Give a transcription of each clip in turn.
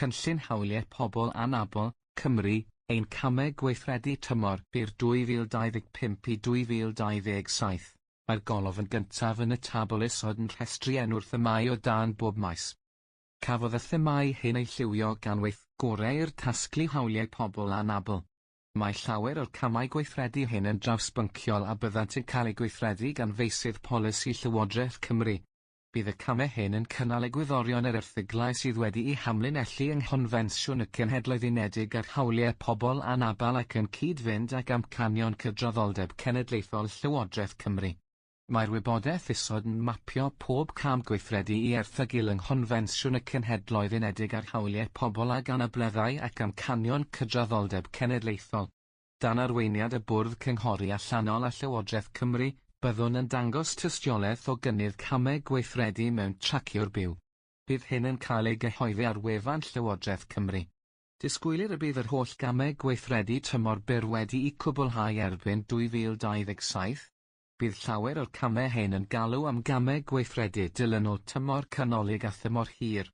Cynllun Hawliau Pobl Anabl, Cymru, Ein Camau Gweithredu Tymor Byr 2025 i 2027. Mae'r golofn gyntaf yn y tabl isod yn rhestru enw'r themâu o dan bob maes. Cafodd y themâu hyn eu lliwio gan weithgorau'r Tasglu Hawliau Pobl Anabl. Mae llawer o'r camau gweithredu hyn yn drawsbynciol a byddant yn cael eu gweithredu gan feysydd polisi Llywodraeth Cymru. Bydd y camau hyn yn cynnal egwyddorion yr erthyglau sydd wedi'u hamlinellu yng Nghonfensiwn y Cenhedloedd Unedig ar Hawliau Pobl Anabl ac yn cyd-fynd ag amcanion cydraddoldeb cenedlaethol Llywodraeth Cymru. Mae'r wybodaeth isod yn mapio pob cam gweithredu i erthygl yng Nghonfensiwn y Cenhedloedd Unedig ar Hawliau Pobl ag Anableddau ac Amcanion Cydraddoldeb Cenedlaethol. Dan arweiniad y Bwrdd Cynghori Allanol a Llywodraeth Cymru, byddwn yn dangos tystiolaeth o gynnydd camau gweithredu mewn traciwr byw. Bydd hyn yn cael ei gyhoeddi ar wefan Llywodraeth Cymru. Disgwylir y bydd yr holl gamau gweithredu tymor byr wedi'u cwblhau erbyn 2027. Bydd llawer o'r camau hyn yn galw am gamau gweithredu dilynol tymor canolig a thymor hir.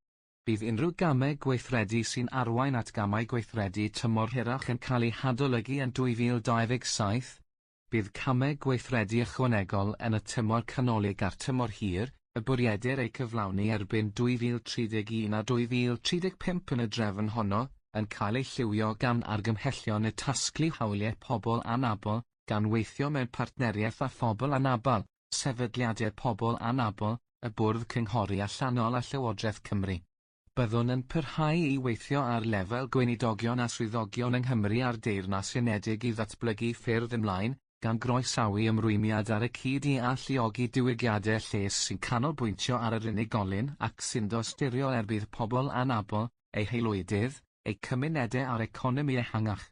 Bydd unrhyw gamau gweithredu sy'n arwain at gamau gweithredu tymor hirach yn cael eu hadolygu yn 2027. Bydd camau gweithredu ychwanegol yn y tymor canolig a'r tymor hir, y bwriedir eu cyflawni erbyn 2031 a 2035 yn y drefn honno, yn cael eu llywio gan argymhellion y Tasglu Hawliau Pobl Anabl, gan weithio mewn partneriaeth â phobl anabl, sefydliadau pobl anabl, y Bwrdd Cynghori Allanol a Llywodraeth Cymru. Byddwn yn parhau i weithio ar lefel gweinidogion a swyddogion yng Nghymru a'r Deyrnas Unedig i ddatblygu ffyrdd ymlaen, gan groesawu ymrwymiad ar y cyd i alluogi diwygiadau lles sy'n canolbwyntio ar yr unigolyn ac sy'n dosturiol er budd pobl anabl, eu haelwydydd, eu cymunedau a'r economi ehangach.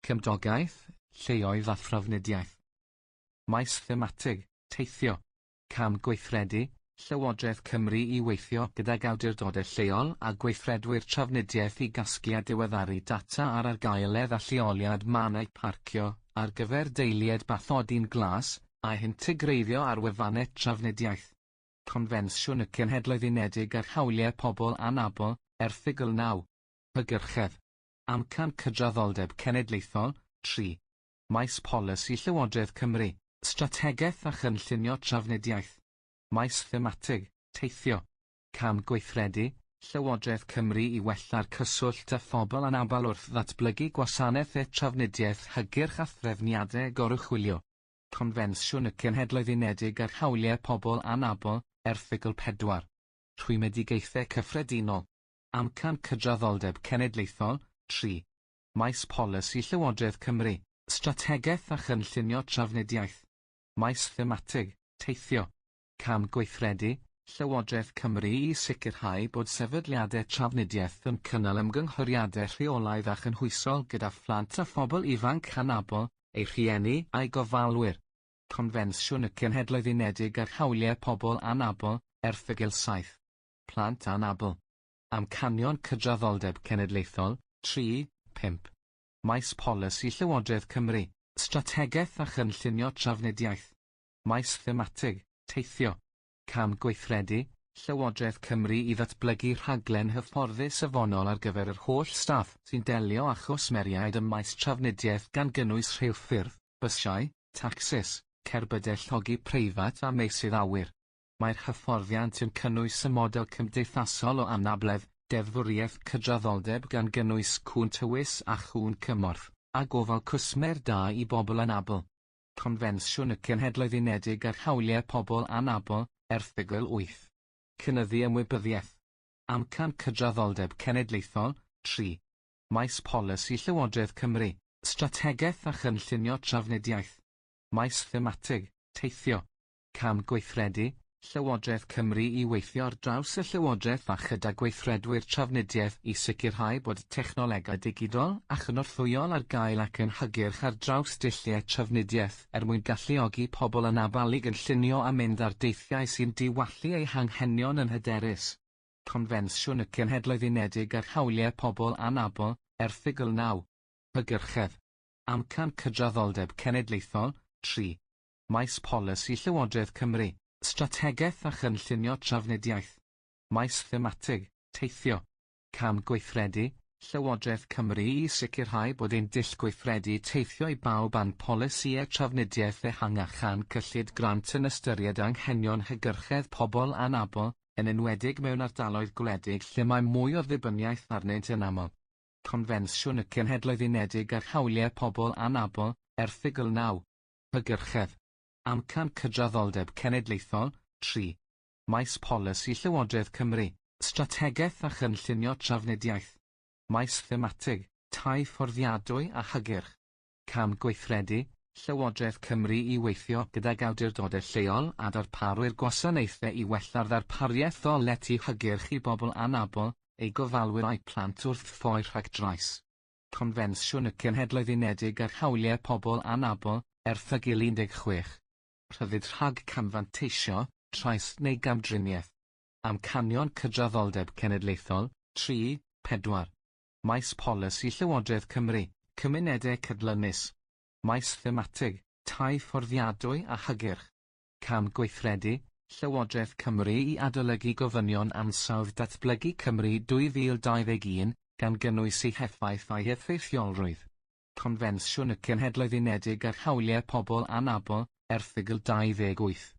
Cymdogaeth, lleoedd a thrafnidiaeth. Maes thematig, teithio. Cam gweithredu, Llywodraeth Cymru i weithio gydag awdurdodau lleol a gweithredwyr trafnidiaeth i gasglu a diweddaru data ar argaeledd a lleoliad mannau parcio ar gyfer deiliaid bathodyn glas, a'u hintegreiddio ar wefannau trafnidiaeth. Confensiwn y Cenhedloedd Unedig ar Hawliau Pobl Anabl, Erthygl 9. Hygyrchedd. Amcan Cydraddoldeb Cenedlaethol, 3. Maes Polisi Llywodraeth Cymru, Strategaeth a Chynllunio Trafnidiaeth. Maes thematig, Teithio. Cam gweithredu, Llywodraeth Cymru i wella'r cyswllt â phobl anabl wrth ddatblygu gwasanaethau trafnidiaeth hygyrch a threfniadau goruchwylio. Confensiwn y Cenhedloedd Unedig ar Hawliau Pobl Anabl, Erthygl 4. Rhwymedigaethau Cyffredinol. Amcan Cydraddoldeb Cenedlaethol, 3. Maes Polisi Llywodraeth Cymru, Strategaeth a Chynllunio Trafnidiaeth. Maes thematig, Teithio. Cam gweithredu, Llywodraeth Cymru i sicrhau bod sefydliadau trafnidiaeth yn cynnal ymgynghoriadau rheolaidd a chynhwysol gyda phlant a phobl ifanc anabl, eu rhieni a'u gofalwyr. Confensiwn y Cenhedloedd Unedig ar Hawliau Pobl Anabl, Erthygl 7. Plant anabl. Amcanion Cydraddoldeb Cenedlaethol, 3, 5. Maes Polisi Llywodraeth Cymru, Strategaeth a Chynllunio Trafnidiaeth. Maes thematig, Teithio. Cam gweithredu, Llywodraeth Cymru i ddatblygu rhaglen hyfforddi safonol ar gyfer yr holl staff sy'n delio â chwsmeriaid ym maes trafnidiaeth gan gynnwys rheilffyrdd, bysiau, tacsis, cerbydau llogi preifat a meysydd awyr. Mae'r hyfforddiant yn cynnwys y model cymdeithasol o anabledd, deddfwriaeth cydraddoldeb gan gynnwys cŵn tywys a chŵn cymorth, a gofal cwsmer da i bobl anabl. Confensiwn y Cenhedloedd Unedig ar Hawliau Pobl Anabl, Erthygl 8. Cynyddu ymwybyddiaeth. Amcan Cydraddoldeb Cenedlaethol, 3. Maes Polisi Llywodraeth Cymru, Strategaeth a Chynllunio Trafnidiaeth. Maes thematig, Teithio. Cam gweithredu, Llywodraeth Cymru i weithio ar draws y llywodraeth a chyda gweithredwyr trafnidiaeth i sicrhau bod technolegau digidol a chynorthwyol ar gael ac yn hygyrch ar draws dulliau trafnidiaeth er mwyn galluogi pobl anabl i gynllunio a mynd ar deithiau sy'n diwallu eu hanghenion yn hyderus. Confensiwn y Cenhedloedd Unedig ar Hawliau Pobl Anabl, Erthygl 9. Hygyrchedd. Amcan Cydraddoldeb Cenedlaethol, 3. Maes Polisi Llywodraeth Cymru, Strategaeth a Chynllunio Trafnidiaeth. Maes thematig, Teithio. Cam gweithredu, Llywodraeth Cymru i sicrhau bod ein dull gweithredu teithio i bawb a'n polisïau trafnidiaeth ehangach a'n cyllid grant yn ystyried anghenion hygyrchedd pobl anabl, yn enwedig mewn ardaloedd gwledig lle mae mwy o ddibyniaeth arnynt yn aml. Confensiwn y Cenhedloedd Unedig ar Hawliau Pobl Anabl, Erthygl 9. Hygyrchedd. Amcan Cydraddoldeb Cenedlaethol, 3. Maes Polisi Llywodraeth Cymru, Strategaeth a Chynllunio Trafnidiaeth. Maes thematig, Tai fforddiadwy a hygyrch. Cam gweithredu, Llywodraeth Cymru i weithio gydag awdurdodau lleol a darparwyr gwasanaethau i wella'r ddarpariaeth o lety hygyrch i bobl anabl, eu gofalwyr a'u plant wrth ffoi rhag drais. Confensiwn y Cenhedloedd Unedig ar Hawliau Pobl Anabl, Erthygl 16. Rhyddid rhag camfanteisio, trais neu gamdriniaeth. Amcanion Cydraddoldeb Cenedlaethol, 3, 4. Maes Polisi Llywodraeth Cymru, Cymunedau Cydlynus. Maes thematig, Tai fforddiadwy a hygyrch. Cam gweithredu, Llywodraeth Cymru i adolygu gofynion ansawdd Datblygu Cymru 2021, gan gynnwys eu heffaith a'u heffeithiolrwydd. Confensiwn y Cenhedloedd Unedig ar Hawliau Pobl Anabl, Erthygl 28.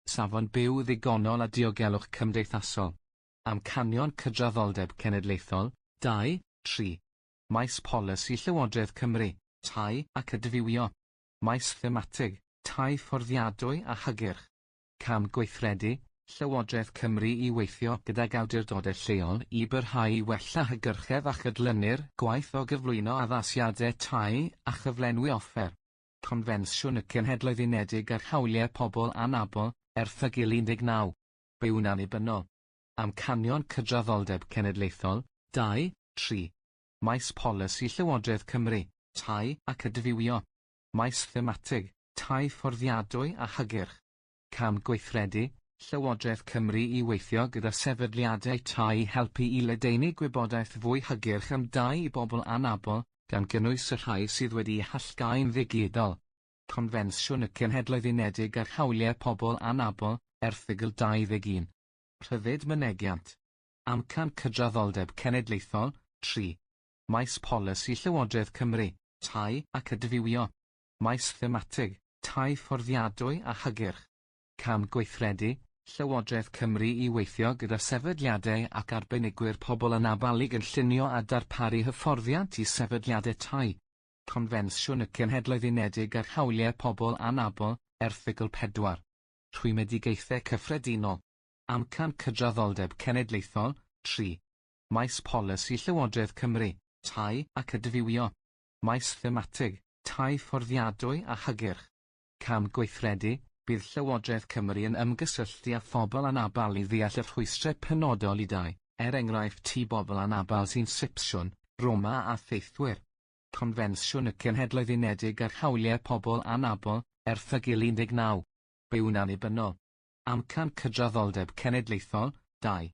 Safon byw ddigonol a diogelwch cymdeithasol. Amcanion Cydraddoldeb Cenedlaethol, 2, 3. Maes Polisi Llywodraeth Cymru, Tai ac Adfywio. Maes thematig, Tai fforddiadwy a hygyrch. Cam gweithredu, Llywodraeth Cymru i weithio gydag awdurdodau lleol i barhau i wella hygyrchedd a chydlynu'r gwaith o gyflwyno addasiadau tai a chyflenwi offer. Confensiwn y Cenhedloedd Unedig ar Hawliau Pobl Anabl, Erthygl 19. Byw'n annibynnol. Amcanion Cydraddoldeb Cenedlaethol, 2, 3. Maes Polisi Llywodraeth Cymru, Tai ac Adfywio. Maes thematig, Tai fforddiadwy a hygyrch. Cam gweithredu, Llywodraeth Cymru i weithio gyda sefydliadau tai i helpu i ledaenu gwybodaeth fwy hygyrch am dai i bobl anabl, gan gynnwys y rhai sydd wedi'u hallgáu'n ddigidol. Confensiwn y Cenhedloedd Unedig ar Hawliau Pobl Anabl, Erthygl 21. Rhyddid Mynegiant. Amcan Cydraddoldeb Cenedlaethol, 3. Maes Polisi Llywodraeth Cymru, Tai ac Adfywio. Maes thematig, Tai fforddiadwy a hygyrch. Cam gweithredu, Llywodraeth Cymru i weithio gyda sefydliadau ac arbenigwyr pobl anabl i gynllunio a darparu hyfforddiant i sefydliadau tai. Confensiwn y Cenhedloedd Unedig ar Hawliau Pobl Anabl, Erthygl 4. Rhwymedigaethau Cyffredinol. Amcan Cydraddoldeb Cenedlaethol, 3. Maes Polisi Llywodraeth Cymru, Tai ac Adfywio. Maes thematig, Tai fforddiadwy a hygyrch. Cam gweithredu, Bydd Llywodraeth Cymru yn ymgysylltu â phobl anabl i ddeall y rhwystrau penodol i dai, er enghraifft i bobl anabl sy'n Sipsiwn, Roma a Theithwyr. Confensiwn y Cenhedloedd Unedig ar Hawliau Pobl Anabl, Erthygl 19. Byw'n annibynnol. Amcan Cydraddoldeb Cenedlaethol, 2.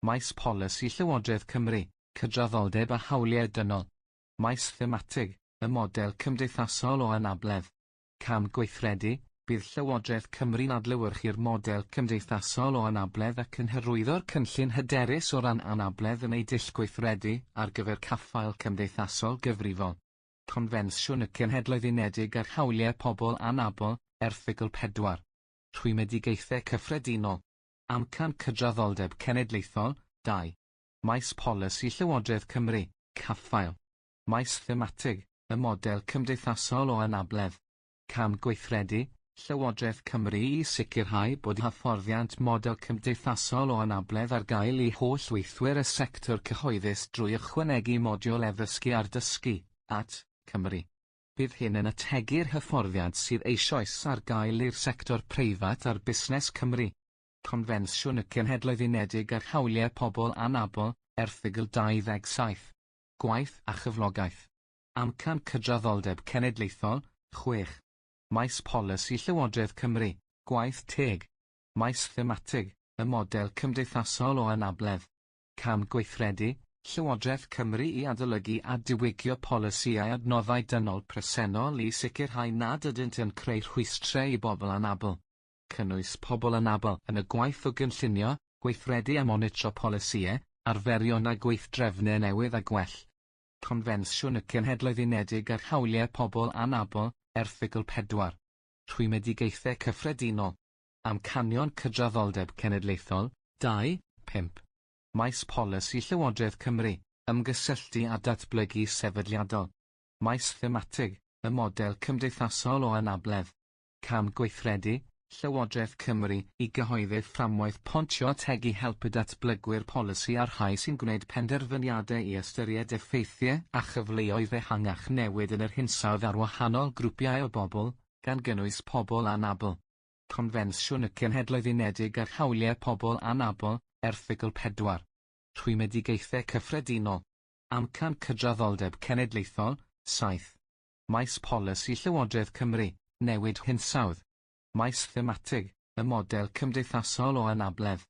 Maes Polisi Llywodraeth Cymru, Cydraddoldeb a Hawliau Dynol. Maes thematig, Y model cymdeithasol o anabledd. Cam gweithredu, Bydd Llywodraeth Cymru'n adlewyrchu'r model cymdeithasol o anabledd ac yn hyrwyddo'r cynllun hyderus o ran anabledd yn ei dull gweithredu ar gyfer caffael cymdeithasol gyfrifol. Confensiwn y Cenhedloedd Unedig ar Hawliau Pobl Anabl, Erthygl 4. Rhwymedigaethau Cyffredinol. Amcan Cydraddoldeb Cenedlaethol, 2. Maes Polisi Llywodraeth Cymru, Caffael. Maes thematig, Y model cymdeithasol o anabledd. Cam gweithredu, Llywodraeth Cymru i sicrhau bod hyfforddiant model cymdeithasol o anabledd ar gael i holl weithwyr y sector cyhoeddus drwy ychwanegu modiwl e-ddysgu ar Dysgu, at, Cymru. Bydd hyn yn ategu'r hyfforddiant sydd eisoes ar gael i'r sector preifat a'r busnes Cymru. Confensiwn y Cenhedloedd Unedig ar Hawliau Pobl Anabl, Erthygl 27. Gwaith a Chyflogaeth. Amcan Cydraddoldeb Cenedlaethol, 6. Maes Polisi Llywodraeth Cymru, Gwaith Teg. Maes thematig, Y model cymdeithasol o anabledd. Cam gweithredu, Llywodraeth Cymru i adolygu a diwygio polisïau adnoddau dynol presennol i sicrhau nad ydynt yn creu rhwystrau i bobl anabl. Cynnwys pobl anabl yn y gwaith o gynllunio, gweithredu a monitro polisïau, arferion a gweithdrefnau newydd a gwell. Confensiwn y Cenhedloedd Unedig ar Hawliau Pobl Anabl, Erthygl 4. Rhwymedigaethau Cyffredinol. Amcanion Cydraddoldeb Cenedlaethol, 2, 5. Maes Polisi Llywodraeth Cymru, Ymgysylltu a Datblygu Sefydliadol. Maes Thematig, Y Model Cymdeithasol o Anabledd. Cam Gweithredu, Llywodraeth Cymru i gyhoeddi'r fframwaith pontio teg i helpu datblygwyr polisi a'r rhai sy'n gwneud penderfyniadau i ystyried effeithiau a chyfleoedd ehangach newid yn yr hinsawdd ar wahanol grwpiau o bobl, gan gynnwys pobl anabl. Confensiwn y Cenhedloedd Unedig ar Hawliau Pobl Anabl, Erthygl 4. Rhwymedigaethau Cyffredinol. Amcan Cydraddoldeb Cenedlaethol, 7. Maes Polisi Llywodraeth Cymru, Newid Hinsawdd. Maes thematig, y model cymdeithasol o anabledd.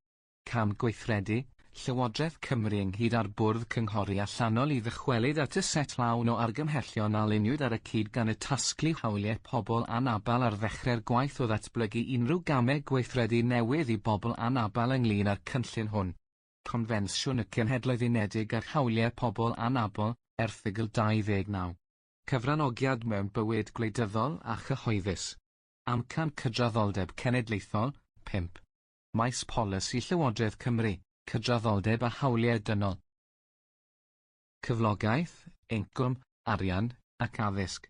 Cam gweithredu, Llywodraeth Cymru ynghyd â'r Bwrdd Cynghori Allanol i ddychwelyd at y set lawn o argymhellion a luniwyd ar y cyd gan y Tasglu Hawliau Pobl Anabl ar ddechrau'r gwaith o ddatblygu unrhyw gamau gweithredu newydd i bobl anabl ynglŷn â'r cynllun hwn. Confensiwn y Cenhedloedd Unedig ar Hawliau Pobl Anabl, Erthygl 29. Cyfranogiad mewn bywyd gwleidyddol a chyhoeddus. Amcan Cydraddoldeb Cenedlaethol, 5. Maes Polisi Llywodraeth Cymru, Cydraddoldeb a Hawliau Dynol. Cyflogaeth, Incwm, Arian, ac Addysg.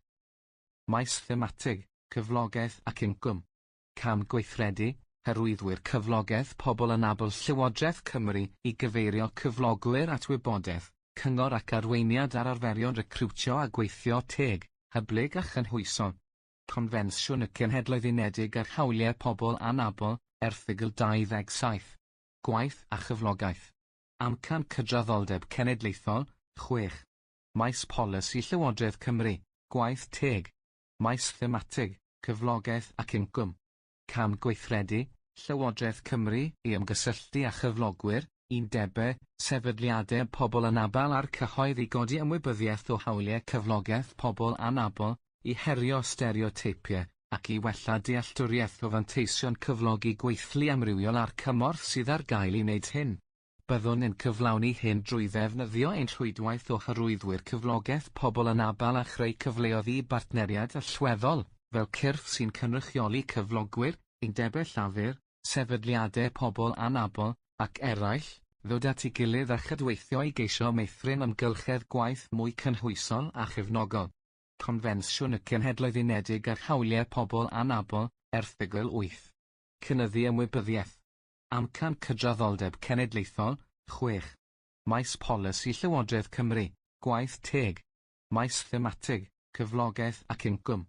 Maes thematig, Cyflogaeth ac Incwm. Cam gweithredu, Hyrwyddwyr Cyflogaeth Pobl Anabl Llywodraeth Cymru i gyfeirio cyflogwyr at wybodaeth, cyngor ac arweiniad ar arferion recriwtio a gweithio teg, hyblyg a chynhwysol. Confensiwn y Cenhedloedd Unedig ar Hawliau Pobl Anabl, Erthygl 27. Gwaith a Chyflogaeth. Amcan Cydraddoldeb Cenedlaethol, 6. Maes Polisi Llywodraeth Cymru, Gwaith Teg. Maes thematig, Cyflogaeth ac Incwm. Cam gweithredu, Llywodraeth Cymru i ymgysylltu â chyflogwyr, undebau, sefydliadau pobl anabl a'r cyhoedd i godi ymwybyddiaeth o hawliau cyflogaeth pobl anabl, i herio stereoteipiau, ac i wella dealltwriaeth o fanteision cyflogi gweithlu amrywiol a'r cymorth sydd ar gael i wneud hyn. Byddwn yn cyflawni hyn drwy ddefnyddio ein rhwydwaith o hyrwyddwyr cyflogaeth pobl anabl a chreu cyfleoedd i bartneriaid allweddol, fel cyrff sy'n cynrychioli cyflogwyr, undebau llafur, sefydliadau pobl anabl, ac eraill, ddod at ei gilydd a chydweithio i geisio meithrin amgylchedd gwaith mwy cynhwysol a chefnogol. Confensiwn y Cenhedloedd Unedig ar Hawliau Pobl Anabl, Erthygl 8. Cynyddu ymwybyddiaeth. Amcan Cydraddoldeb Cenedlaethol, 6. Maes Polisi Llywodraeth Cymru, Gwaith Teg. Maes thematig, Cyflogaeth ac Incwm.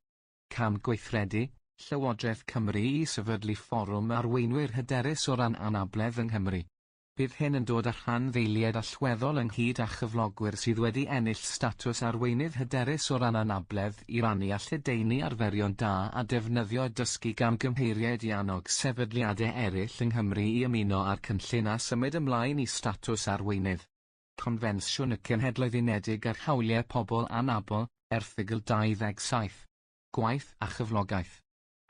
Cam gweithredu, Llywodraeth Cymru i sefydlu fforwm arweinwyr hyderus o ran anabledd yng Nghymru. Bydd hyn yn dod â rhanddeiliaid allweddol ynghyd â chyflogwyr sydd wedi ennill statws arweinydd hyderus o ran anabledd i rannu a lledaenu arferion da a defnyddio dysgu gan gymheiriaid i annog sefydliadau eraill yng Nghymru i ymuno â'r cynllun a symud ymlaen i statws arweinydd. Confensiwn y Cenhedloedd Unedig ar Hawliau Pobl Anabl, Erthygl 27. Gwaith a Chyflogaeth.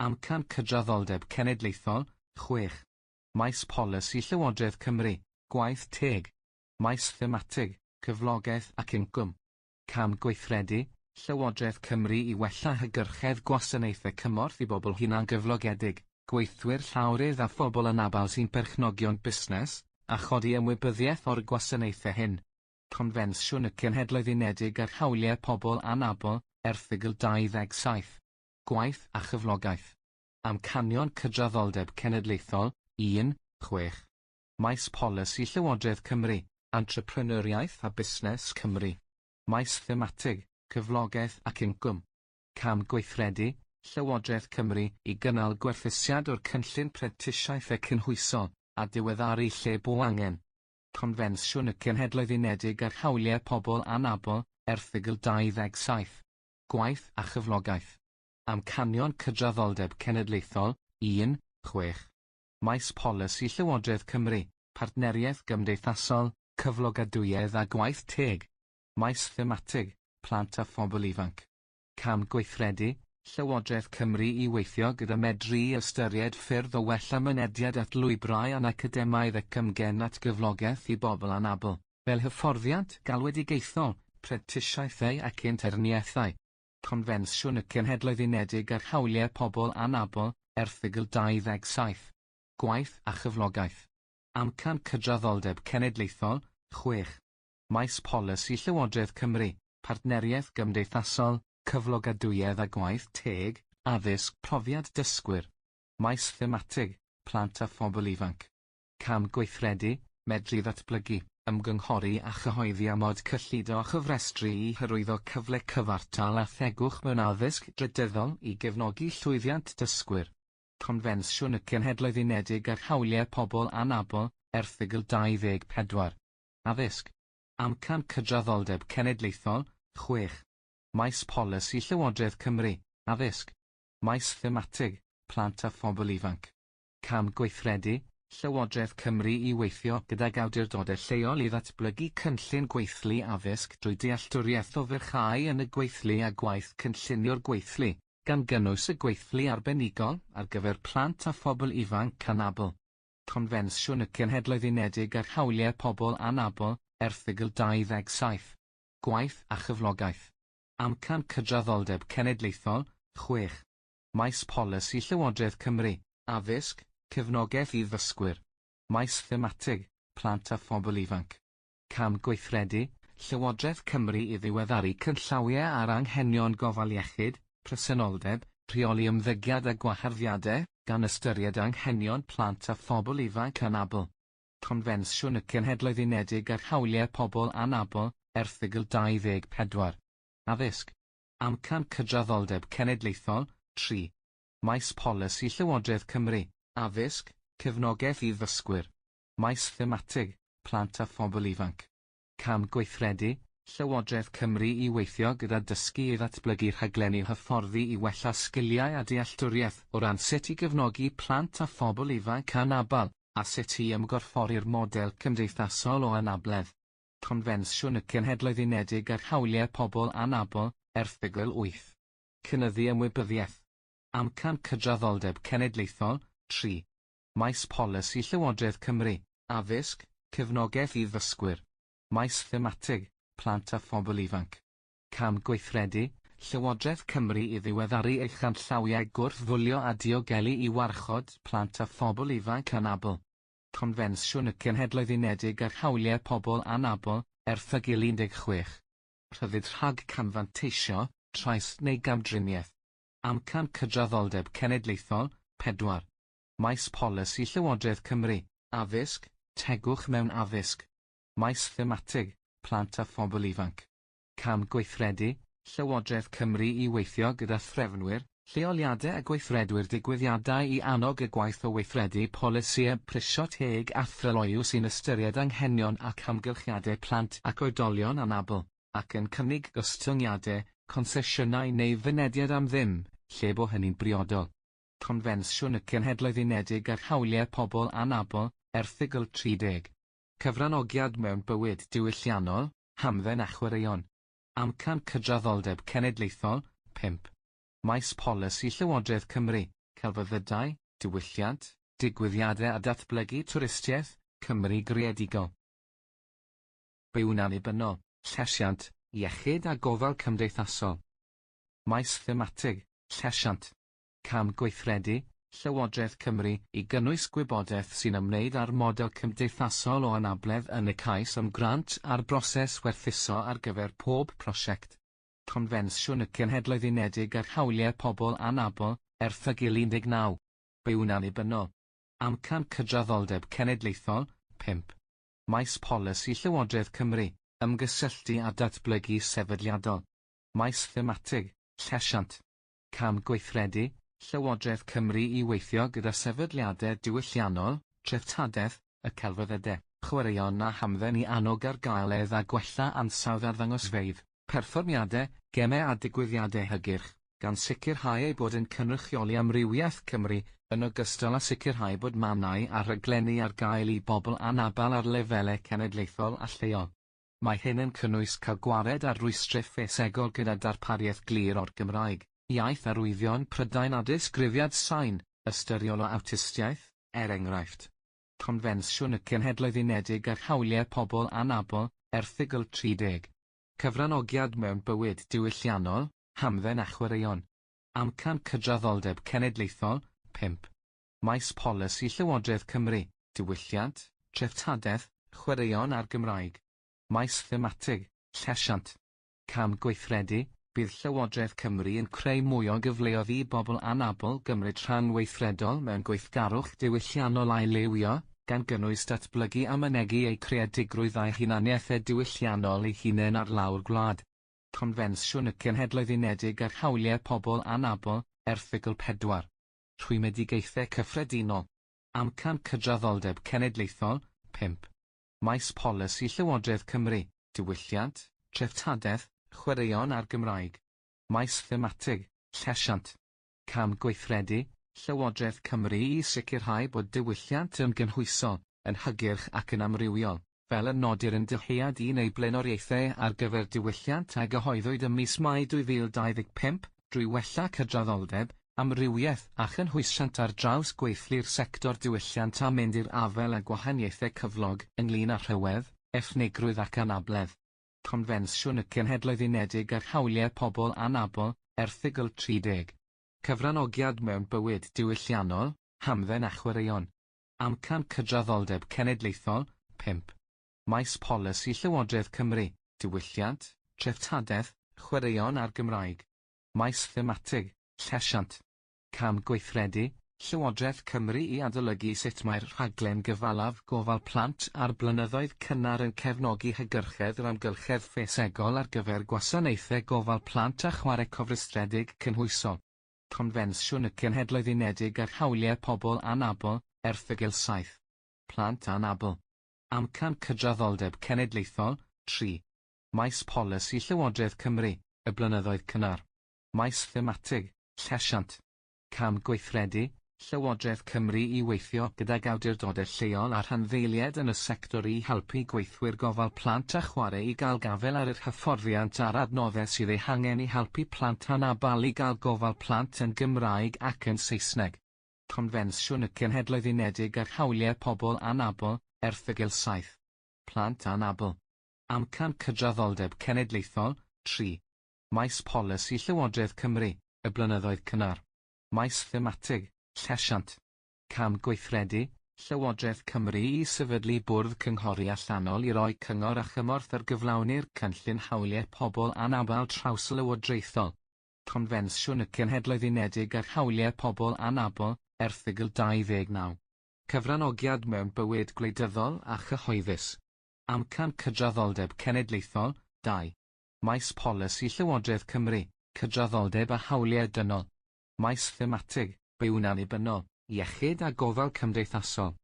Amcan Cydraddoldeb Cenedlaethol, 6. Maes Polisi Llywodraeth Cymru, Gwaith Teg. Maes thematig, Cyflogaeth ac Incwm. Cam gweithredu, Llywodraeth Cymru i wella hygyrchedd gwasanaethau cymorth i bobl hunangyflogedig, gweithwyr llawrydd a phobl anabl sy'n perchnogion busnes, a chodi ymwybyddiaeth o'r gwasanaethau hyn. Confensiwn y Cenhedloedd Unedig ar Hawliau Pobl Anabl, Erthygl 27. Gwaith a Chyflogaeth. Amcanion Cydraddoldeb Cenedlaethol, 1, 6. Maes Polisi Llywodraeth Cymru, Entrepreneuriaeth a Busnes Cymru. Maes thematig, Cyflogaeth ac Incwm. Cam gweithredu, Llywodraeth Cymru i gynnal gwerthusiad o'r cynllun prentisiaethau cynhwysol, a diweddaru lle bo angen. Confensiwn y Cenhedloedd Unedig ar Hawliau Pobl Anabl, Erthygl 27. Gwaith a Chyflogaeth. Amcanion Cydraddoldeb Cenedlaethol, 1, 6. Maes Polisi Llywodraeth Cymru, Partneriaeth Gymdeithasol, Cyflogadwyedd a Gwaith Teg. Maes thematig, Plant a Phobl Ifanc. Cam gweithredu, Llywodraeth Cymru i weithio gyda Medru i ystyried ffyrdd o wella mynediad at lwybrau anacademaidd ac amgen at gyflogaeth i bobl anabl, fel hyfforddiant galwedigaethol, prentisiaethau ac interniaethau. Confensiwn y Cenhedloedd Unedig ar Hawliau Pobl Anabl, Erthygl 27. Gwaith a Chyflogaeth. Amcan Cydraddoldeb Cenedlaethol, 6. Maes Polisi Llywodraeth Cymru, Partneriaeth Gymdeithasol, Cyflogadwyedd a Gwaith Teg, Addysg Profiad Dysgwyr. Maes Thematig, Plant a Phobl Ifanc. Cam Gweithredu, Medru Ddatblygu, Ymgynghori a Chyhoeddi Amod Cyllido a Chyfrestru i hyrwyddo cyfle cyfartal a thegwch mewn addysg drydyddol i gefnogi llwyddiant dysgwyr. Confensiwn y Cenhedloedd Unedig ar Hawliau Pobl Anabl, Erthygl 24. Addysg. Amcan Cydraddoldeb Cenedlaethol, 6. Maes Polisi Llywodraeth Cymru, Addysg. Maes Thematig, Plant a Phobl Ifanc. Cam Gweithredu, Llywodraeth Cymru i weithio gydag awdurdodau lleol i ddatblygu cynllun gweithlu addysg drwy dealltwriaeth o fyrchau yn y gweithlu a gwaith cynllunio'r gweithlu, gan gynnwys y gweithlu arbenigol ar gyfer plant a phobl ifanc anabl. Confensiwn y Cenhedloedd Unedig ar Hawliau Pobl Anabl, Erthygl 27. Gwaith a Chyflogaeth. Amcan Cydraddoldeb Cenedlaethol, 6. Maes Polisi Llywodraeth Cymru, Addysg, Cefnogaeth i Ddysgwyr. Maes Thematig, Plant a Phobl Ifanc. Cam Gweithredu, Llywodraeth Cymru i ddiweddaru canllawiau ar anghenion gofal iechyd, presenoldeb, rheoli ymddygiad a gwaharddiadau, gan ystyried anghenion plant a phobl ifanc anabl. Confensiwn y Cenhedloedd Unedig ar Hawliau Pobl Anabl, Erthygl 24. Addysg. Amcan Cydraddoldeb Cenedlaethol, 3. Maes Polisi Llywodraeth Cymru, Addysg, Cefnogaeth i Ddysgwyr. Maes Thematig, Plant a Phobl Ifanc. Cam Gweithredu, Llywodraeth Cymru i weithio gyda dysgu i ddatblygu rhaglenni hyfforddi i wella sgiliau a dealltwriaeth o ran sut i gefnogi plant a phobl ifanc anabl, a sut i ymgorffori'r model cymdeithasol o anabledd. Confensiwn y Cenhedloedd Unedig ar Hawliau Pobl Anabl, Erthygl 8. Cynyddu ymwybyddiaeth. Amcan Cydraddoldeb Cenedlaethol, 3. Maes Polisi Llywodraeth Cymru, Addysg, Cefnogaeth i Ddysgwyr. Maes Thematig, Plant a Phobl Ifanc. Cam Gweithredu, Llywodraeth Cymru i ddiweddaru ei chanllawiau gwrth-fwlio a diogelu i warchod plant a phobl ifanc anabl. Confensiwn y Cenhedloedd Unedig ar Hawliau Pobl Anabl, Erthygl 16. Rhyddid rhag camfanteisio, trais neu gamdriniaeth. Amcan Cydraddoldeb Cenedlaethol, 4. Maes Polisi Llywodraeth Cymru, Addysg, Tegwch mewn Addysg. Maes Thematig, Plant a Phobl Ifanc. Cam Gweithredu, Llywodraeth Cymru i weithio gyda threfnwyr, lleoliadau a gweithredwyr digwyddiadau i annog y gwaith o weithredu polisïau prisio teg a thryloyw sy'n ystyried anghenion ac amgylchiadau plant ac oedolion anabl, ac yn cynnig gostyngiadau, consesiynau neu fynediad am ddim, lle bo hynny'n briodol. Confensiwn y Cenhedloedd Unedig ar Hawliau Pobl Anabl, Erthygl 30. Cyfranogiad mewn bywyd diwylliannol, hamdden a chwaraeon. Amcan Cydraddoldeb Cenedlaethol, 5. Maes Polisi Llywodraeth Cymru, Celfyddydau, Diwylliant, Digwyddiadau a Datblygu Twristiaeth, Cymru Greadigol. Byw'n annibynnol, Llesiant, Iechyd a Gofal Cymdeithasol. Maes Thematig, Llesiant. Cam Gweithredu, Llywodraeth Cymru, i gynnwys gwybodaeth sy'n ymwneud â'r model cymdeithasol o anabledd yn y cais am grant a'r broses werthuso ar gyfer pob prosiect. Confensiwn y Cenhedloedd Unedig ar Hawliau Pobl Anabl, Erthygl 19. Byw'n annibynnol. Amcan Cydraddoldeb Cenedlaethol, 5. Maes Polisi Llywodraeth Cymru, Ymgysylltu a Datblygu Sefydliadol. Maes Thematig, Llesiant. Cam Gweithredu, Llywodraeth Cymru i weithio gyda sefydliadau diwylliannol, treftadaeth, y celfyddydau, chwaraeon a hamdden i annog argaeledd a gwella ansawdd arddangosfeydd, perfformiadau, gemau a digwyddiadau hygyrch, gan sicrhau eu bod yn cynrychioli amrywiaeth Cymru, yn ogystal â sicrhau bod mannau a rhaglenni ar gael i bobl anabl ar lefelau cenedlaethol a lleol. Mae hyn yn cynnwys cael gwared ar rwystrau ffisegol gyda darpariaeth glir o'r Gymraeg, Iaith Arwyddion Prydain a Disgrifiad Sain, Ystyriol o Awtistiaeth, er enghraifft. Confensiwn y Cenhedloedd Unedig ar Hawliau Pobl Anabl, Erthygl 30. Cyfranogiad mewn bywyd diwylliannol, hamdden a chwaraeon. Amcan Cydraddoldeb Cenedlaethol, 5. Maes Polisi Llywodraeth Cymru, Diwylliant, Treftadaeth, Chwaraeon a'r Gymraeg. Maes thematig, Llesiant. Cam gweithredu, Bydd Llywodraeth Cymru yn creu mwy o gyfleoedd i bobl anabl gymryd rhan weithredol mewn gweithgarwch diwylliannol a'i liwio, gan gynnwys datblygu a mynegi eu creadigrwydd a'u hunaniaethau diwylliannol eu hunain ar lawr gwlad. Confensiwn y Cenhedloedd Unedig ar Hawliau Pobl Anabl, Erthygl 4. Rhwymedigaethau Cyffredinol. Amcan Cydraddoldeb Cenedlaethol, 5. Maes Polisi Llywodraeth Cymru, Diwylliant, Treftadaeth, Chwaraeon a'r Gymraeg. Maes thematig, Llesiant. Cam gweithredu, Llywodraeth Cymru i sicrhau bod diwylliant yn gynhwysol, yn hygyrch ac yn amrywiol, fel y nodir yn Dyhead un ei blaenoriaethau ar gyfer diwylliant a gyhoeddwyd ym mis Mai 2025, drwy wella cydraddoldeb, amrywiaeth a chynhwysiant ar draws gweithlu'r sector diwylliant a mynd i'r afael â gwahaniaethau cyflog ynglŷn â rhywedd, ethnigrwydd ac anabledd. Confensiwn y Cenhedloedd Unedig ar Hawliau Pobl Anabl, Erthygl 30. Cyfranogiad mewn bywyd diwylliannol, hamdden a chwaraeon. Amcan Cydraddoldeb Cenedlaethol, 5. Maes Polisi Llywodraeth Cymru, Diwylliant, Treftadaeth, Chwaraeon a'r Gymraeg. Maes thematig, Llesiant. Cam gweithredu, Llywodraeth Cymru i adolygu sut mae'r rhaglen gyfalaf gofal plant a'r blynyddoedd cynnar yn cefnogi hygyrchedd yr amgylchedd ffisegol ar gyfer gwasanaethau gofal plant a chwarae cofrestredig cynhwysol. Confensiwn y Cenhedloedd Unedig ar Hawliau Pobl Anabl, Erthygl 7. Plant Anabl. Amcan Cydraddoldeb Cenedlaethol, 3. Maes Polisi Llywodraeth Cymru, y blynyddoedd cynnar. Maes thematig, Llesiant. Cam gweithredu, Llywodraeth Cymru i weithio gydag awdurdodau lleol a rhanddeiliaid yn y sector i helpu gweithwyr gofal plant a chwarae i gael gafael ar yr hyfforddiant a'r adnoddau sydd eu hangen i helpu plant anabl i gael gofal plant yn Gymraeg ac yn Saesneg. Confensiwn y Cenhedloedd Unedig ar Hawliau Pobl Anabl, Erthygl 7. Plant Anabl. Amcan Cydraddoldeb Cenedlaethol, 3. Maes Polisi Llywodraeth Cymru, y blynyddoedd cynnar. Maes thematig, Llesiant. Cam gweithredu, Llywodraeth Cymru i sefydlu bwrdd cynghori allanol i roi cyngor a chymorth ar gyflawni'r Cynllun Hawliau Pobl Anabl Trawslywodraethol. Confensiwn y Cenhedloedd Unedig ar Hawliau Pobl Anabl, Erthygl 29. Cyfranogiad mewn bywyd gwleidyddol a chyhoeddus. Amcan Cydraddoldeb Cenedlaethol, 2. Maes Polisi Llywodraeth Cymru, Cydraddoldeb a Hawliau Dynol. Maes thematig, Byw'n annibynnol, Iechyd a Gofal Cymdeithasol.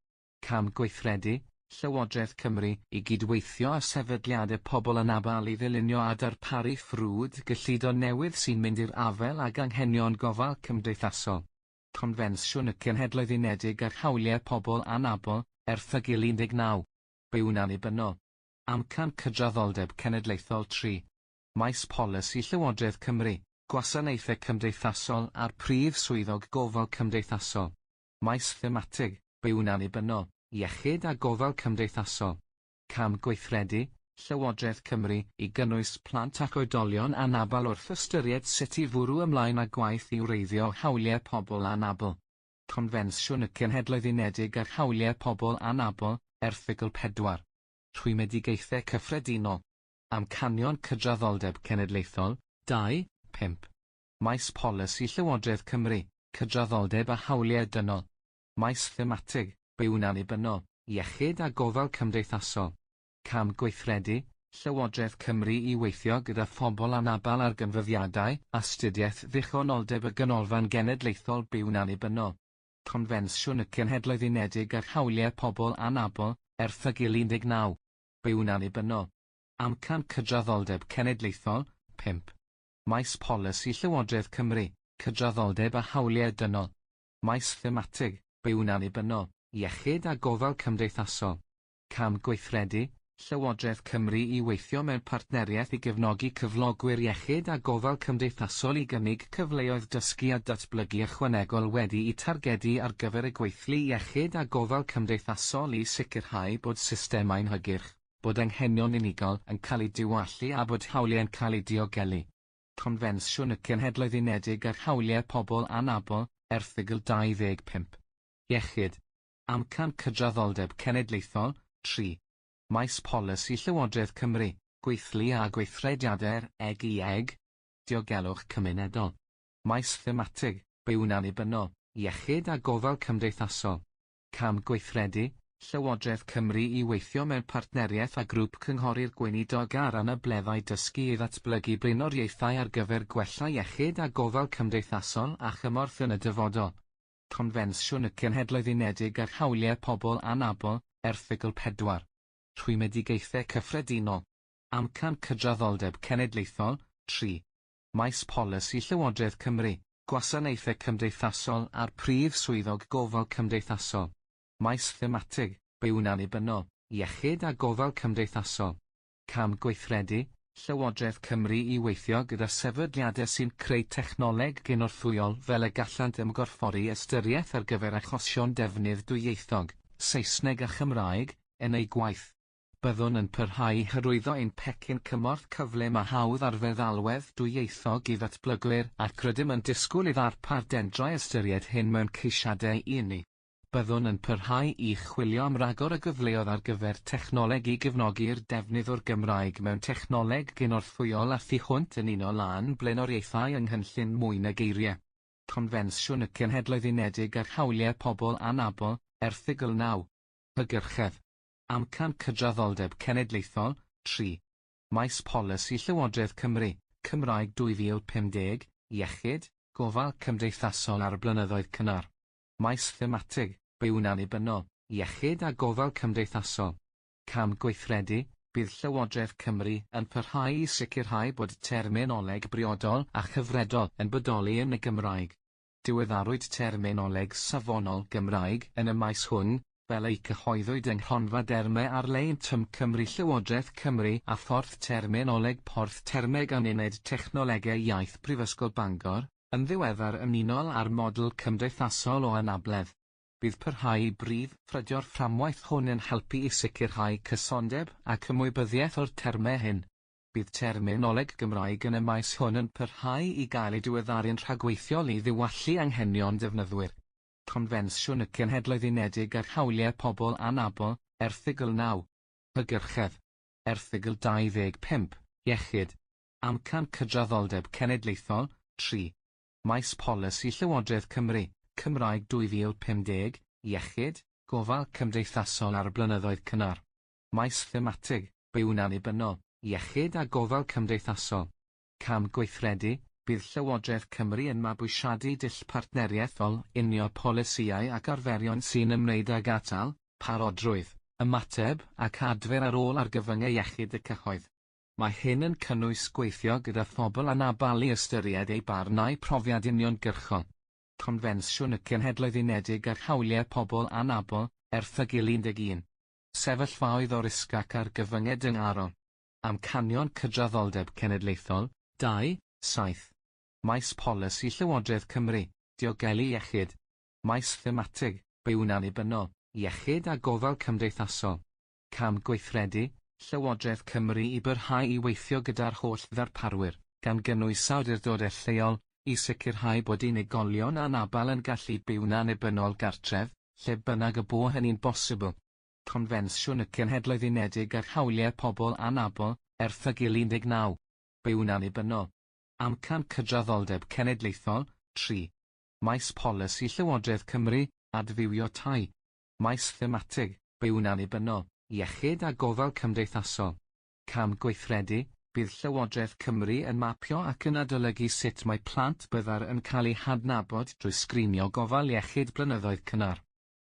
Cam gweithredu, Llywodraeth Cymru i gydweithio â sefydliadau pobl anabl i ddylunio a darparu ffrwd gyllido newydd sy'n mynd i'r afael ag anghenion gofal cymdeithasol. Confensiwn y Cenhedloedd Unedig ar Hawliau Pobl Anabl, Erthygl 19. Byw'n annibynnol. Amcan Cydraddoldeb Cenedlaethol 3. Maes Polisi Llywodraeth Cymru, Gwasanaethau Cymdeithasol a'r Prif Swyddog Gofal Cymdeithasol. Maes thematig, Byw'n annibynnol, Iechyd a Gofal Cymdeithasol. Cam gweithredu, Llywodraeth Cymru i gynnwys plant ac oedolion anabl wrth ystyried sut i fwrw ymlaen â gwaith i wreiddio hawliau pobl anabl. Confensiwn y Cenhedloedd Unedig ar Hawliau Pobl Anabl, Erthygl 4. Rhwymedigaethau Cyffredinol. Amcanion Cydraddoldeb Cenedlaethol, 2, 5. Maes Polisi Llywodraeth Cymru, Cydraddoldeb a Hawliau Dynol. Maes thematig, Byw'n annibynnol, Iechyd a Gofal Cymdeithasol. Cam gweithredu, Llywodraeth Cymru i weithio gyda phobl anabl ar ganfyddiadau astudiaeth ddichonoldeb y Ganolfan Genedlaethol Byw'n Annibynnol. Confensiwn y Cenhedloedd Unedig ar Hawliau Pobl Anabl, Erthygl 19. Byw'n annibynnol. Amcan Cydraddoldeb Cenedlaethol, 5. Maes Polisi Llywodraeth Cymru, Cydraddoldeb a Hawliau Dynol. Maes thematig, Byw'n annibynnol, Iechyd a Gofal Cymdeithasol. Cam gweithredu, Llywodraeth Cymru i weithio mewn partneriaeth i gefnogi cyflogwyr iechyd a gofal cymdeithasol i gynnig cyfleoedd dysgu a datblygu ychwanegol wedi'u targedu ar gyfer y gweithlu iechyd a gofal cymdeithasol i sicrhau bod systemau'n hygyrch, bod anghenion unigol yn cael eu diwallu a bod hawliau'n cael eu diogelu. Confensiwn y Cenhedloedd Unedig ar Hawliau Pobl Anabl, Erthygl 25. Iechyd. Amcan Cydraddoldeb Cenedlaethol, 3. Maes Polisi Llywodraeth Cymru, Gweithlu a Gweithrediadau'r EGEG, Diogelwch Cymunedol. Maes Thematig, Byw'n Annibynnol, Iechyd a Gofal Cymdeithasol. Cam Gweithredu, Llywodraeth Cymru i weithio mewn partneriaeth â Grŵp Cynghori'r Gweinidog ar Anableddau Dysgu i ddatblygu blaenoriaethau ar gyfer gwella iechyd a gofal cymdeithasol a chymorth yn y dyfodol. Confensiwn y Cenhedloedd Unedig ar Hawliau Pobl Anabl, Erthygl 4. Rhwymedigaethau Cyffredinol. Amcan Cydraddoldeb Cenedlaethol, 3. Maes Polisi Llywodraeth Cymru, Gwasanaethau Cymdeithasol a'r Prif Swyddog Gofal Cymdeithasol. Maes Thematig, Byw'n Annibynnol, Iechyd a Gofal Cymdeithasol. Cam Gweithredu, Llywodraeth Cymru i weithio gyda sefydliadau sy'n creu technoleg gynorthwyol fel y gallant ymgorffori ystyriaeth ar gyfer achosion defnydd dwyieithog, Saesneg a Chymraeg, yn eu gwaith. Byddwn yn parhau i hyrwyddo ein pecyn cymorth cyflym a hawdd ar feddalwedd dwyieithog i ddatblygwyr ac rydym yn disgwyl i ddarpar dendrau ystyried hyn mewn ceisiadau i ni. Byddwn yn parhau i chwilio am ragor o gyfleoedd ar gyfer technoleg i gefnogi'r defnydd o'r Gymraeg mewn technoleg gynorthwyol a thu hwnt yn unol â'n blaenoriaethau yng Nghynllun Mwy Na Geiriau. Confensiwn y Cenhedloedd Unedig ar Hawliau Pobl Anabl, Erthygl 9. Hygyrchedd. Amcan Cydraddoldeb Cenedlaethol, 3. Maes Polisi Llywodraeth Cymru, Cymraeg 2050, Iechyd, Gofal Cymdeithasol a'r Blynyddoedd Cynnar. Maes thematig, Byw'n annibynnol, iechyd a gofal cymdeithasol. Cam gweithredu, Bydd Llywodraeth Cymru yn parhau i sicrhau bod terminoleg briodol a chyfredol yn bodoli yn y Gymraeg. Diweddarwyd terminoleg safonol Gymraeg yn y maes hwn, fel y'i cyhoeddwyd yng Nghronfa Dermau Ar-lein Tŷ Cymru Llywodraeth Cymru a Phorth Terminoleg Porth Termau gan Uned Technolegau Iaith Prifysgol Bangor, Yn ddiweddar yn unol â'r model cymdeithasol o anabledd. Bydd parhau i brif ffrydio'r fframwaith hwn yn helpu i sicrhau cysondeb ac ymwybyddiaeth o'r termau hyn. Bydd terminoleg Gymraeg yn y maes hwn yn parhau i gael ei diweddaru'n rhagweithiol i ddiwallu anghenion defnyddwyr. Confensiwn y Cenhedloedd Unedig ar Hawliau Pobl Anabl, Erthygl 9. Hygyrchedd. Erthygl 25, Iechyd. Amcan Cydraddoldeb Cenedlaethol, 3. Maes Polisi Llywodraeth Cymru, Cymraeg 2050, Iechyd, Gofal Cymdeithasol a'r Blynyddoedd Cynnar. Maes Thematig, Byw'n Annibynnol, Iechyd a Gofal Cymdeithasol. Cam Gweithredu, Bydd Llywodraeth Cymru yn mabwysiadu dull partneriaethol unio polisïau ac arferion sy'n ymwneud ag atal, parodrwydd, ymateb ac adfer ar ôl argyfyngau iechyd y cyhoedd. Mae hyn yn cynnwys gweithio gyda phobl anabl i ystyried eu barn a'u profiad uniongyrchol. Confensiwn y Cenhedloedd Unedig ar Hawliau Pobl Anabl, Erthygl 11. Sefyllfaoedd o risg ac argyfyngau dyngarol. Amcanion Cydraddoldeb Cenedlaethol, 2, 7. Maes Polisi Llywodraeth Cymru, Diogelu Iechyd. Maes Thematig, Byw'n Annibynnol, Iechyd a Gofal Cymdeithasol. Cam Gweithredu, Llywodraeth Cymru i barhau i weithio gyda'r holl ddarparwyr, gan gynnwys awdurdodau lleol, i sicrhau bod unigolion anabl yn gallu byw'n annibynnol gartref, lle bynnag y bo hynny'n bosibl. Confensiwn y Cenhedloedd Unedig ar Hawliau Pobl Anabl, Erthygl 19. Byw'n annibynnol. Amcan Cydraddoldeb Cenedlaethol, 3. Maes Polisi Llywodraeth Cymru, Adfywio Tai. Maes thematig, Byw'n annibynnol, iechyd a gofal cymdeithasol. Cam gweithredu, Bydd Llywodraeth Cymru yn mapio ac yn adolygu sut mae plant byddar yn cael eu hadnabod drwy sgrinio gofal iechyd blynyddoedd cynnar.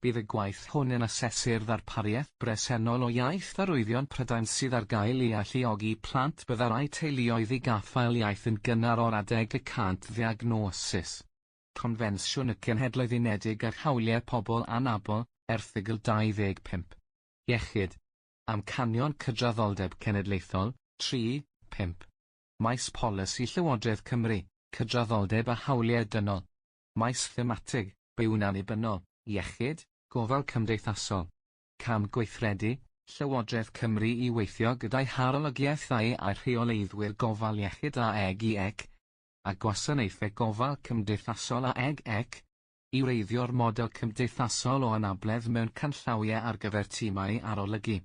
Bydd y gwaith hwn yn asesu'r ddarpariaeth bresennol o iaith arwyddion Prydain sydd ar gael i alluogi plant byddar a'u teuluoedd i gaffael iaith yn gynnar o'r adeg y cânt ddiagnosis. Confensiwn y Cenhedloedd Unedig ar Hawliau Pobl Anabl, Erthygl 25. Iechyd. Amcanion Cydraddoldeb Cenedlaethol, 3, 5. Maes Polisi Llywodraeth Cymru, Cydraddoldeb a Hawliau Dynol. Maes thematig, Byw'n annibynnol, Iechyd, Gofal Cymdeithasol. Cam gweithredu, Llywodraeth Cymru i weithio gyda'i harolygiaethau a'i rheoleiddwyr gofal iechyd AEGEC, a gwasanaethau gofal cymdeithasol AEGEC, i wreiddio'r model cymdeithasol o anabledd mewn canllawiau ar gyfer timau arolygu.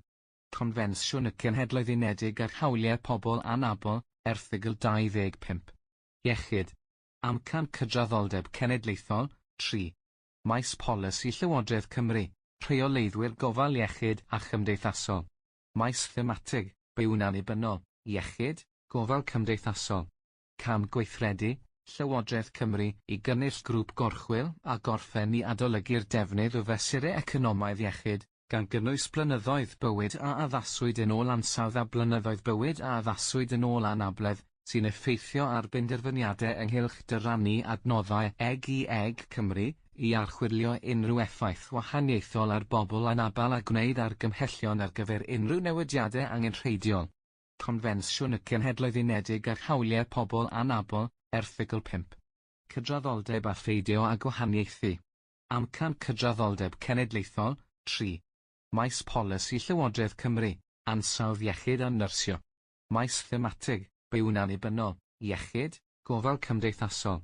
Confensiwn y Cenhedloedd Unedig ar Hawliau Pobl Anabl, Erthygl 25. Iechyd. Amcan Cydraddoldeb Cenedlaethol, 3. Maes Polisi Llywodraeth Cymru, Rheoleiddwyr Gofal Iechyd a Chymdeithasol. Maes thematig, Byw'n annibynnol, Iechyd, Gofal Cymdeithasol. Cam gweithredu, Llywodraeth Cymru i gynnull grŵp gorchwyl a gorffen i adolygu'r defnydd o fesurau economaidd iechyd, gan gynnwys blynyddoedd bywyd a addaswyd yn ôl ansawdd a blynyddoedd bywyd a addaswyd yn ôl anabledd, sy'n effeithio ar benderfyniadau ynghylch dyrannu adnoddau EGEG Cymru, i archwilio unrhyw effaith wahaniaethol ar bobl anabl a gwneud argymhellion ar gyfer unrhyw newidiadau angenrheidiol. Confensiwn y Cenhedloedd Unedig ar Hawliau Pobl Anabl, Erthygl 5. Cydraddoldeb a pheidio â gwahaniaethu. Amcan Cydraddoldeb Cenedlaethol, 3. Maes Polisi Llywodraeth Cymru, Ansawdd Iechyd a Nyrsio. Maes thematig, Byw'n annibynnol, Iechyd, Gofal Cymdeithasol.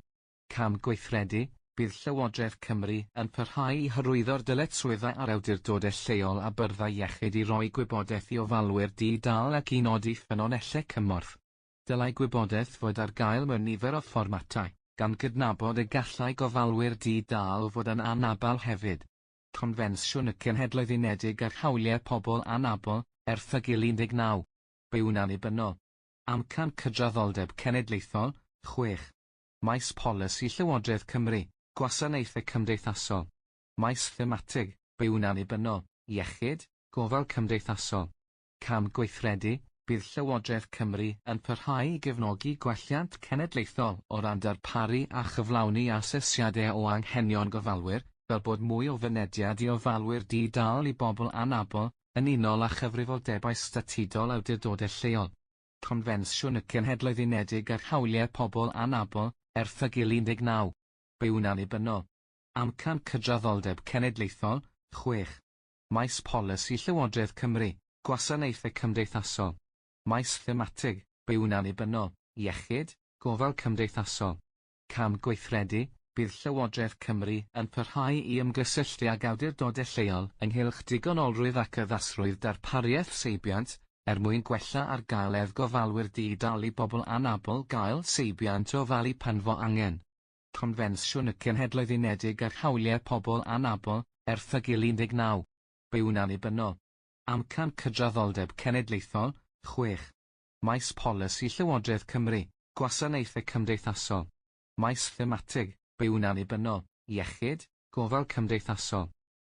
Cam gweithredu, Bydd Llywodraeth Cymru yn parhau i hyrwyddo'r dyletswyddau ar awdurdodau lleol a byrddau iechyd i roi gwybodaeth i ofalwyr di-dâl ac i nodi ffynonellau cymorth. Dylai gwybodaeth fod ar gael mewn nifer o fformatau, gan gydnabod y gallai gofalwyr di-dâl fod yn anabl hefyd. Confensiwn y Cenhedloedd Unedig ar Hawliau Pobl Anabl, Erthygl 19. Byw'n annibynnol. Amcan Cydraddoldeb Cenedlaethol, 6. Maes Polisi Llywodraeth Cymru, Gwasanaethau Cymdeithasol. Maes thematig, Byw'n annibynnol, Iechyd, Gofal Cymdeithasol. Cam gweithredu, Bydd Llywodraeth Cymru yn parhau i gefnogi gwelliant cenedlaethol o ran darparu a chyflawni asesiadau o anghenion gofalwyr, fel bod mwy o fynediad i ofalwyr di-dâl i bobl anabl, yn unol â chyfrifoldebau statudol awdurdodau lleol. Confensiwn y Cenhedloedd Unedig ar Hawliau Pobl Anabl, Erthygl 19. Byw'n annibynnol. Amcan Cydraddoldeb Cenedlaethol, 6. Maes Polisi Llywodraeth Cymru, Gwasanaethau Cymdeithasol. Maes thematig, Byw'n annibynnol, Iechyd, Gofal Cymdeithasol. Cam gweithredu, Bydd Llywodraeth Cymru yn parhau i ymgysylltu ag awdurdodau lleol ynghylch digonolrwydd ac addasrwydd darpariaeth seibiant, er mwyn gwella argaeledd gofalwyr di-dâl i bobl anabl gael seibiant ofalu pan fo angen. Confensiwn y Cenhedloedd Unedig ar Hawliau Pobl Anabl, Erthygl 19. Byw'n annibynnol. Amcan Cydraddoldeb Cenedlaethol, 6. Maes Polisi Llywodraeth Cymru, Gwasanaethau Cymdeithasol. Maes thematig, Byw'n annibynnol, Iechyd, Gofal Cymdeithasol.